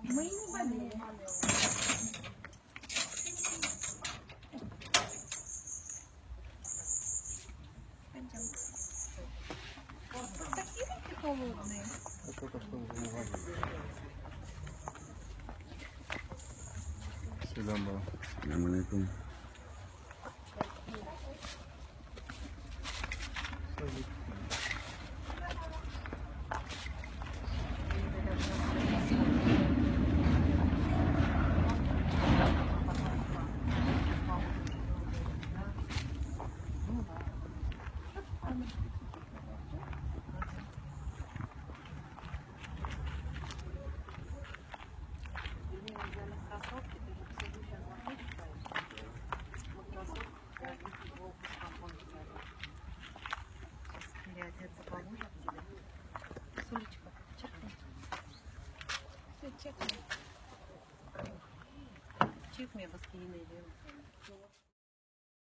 Мы не болели. Пойдем. Тут такие руки холодные. Я только что вымывали. Selâm bala. Selâm aleyküm. Все, чекни.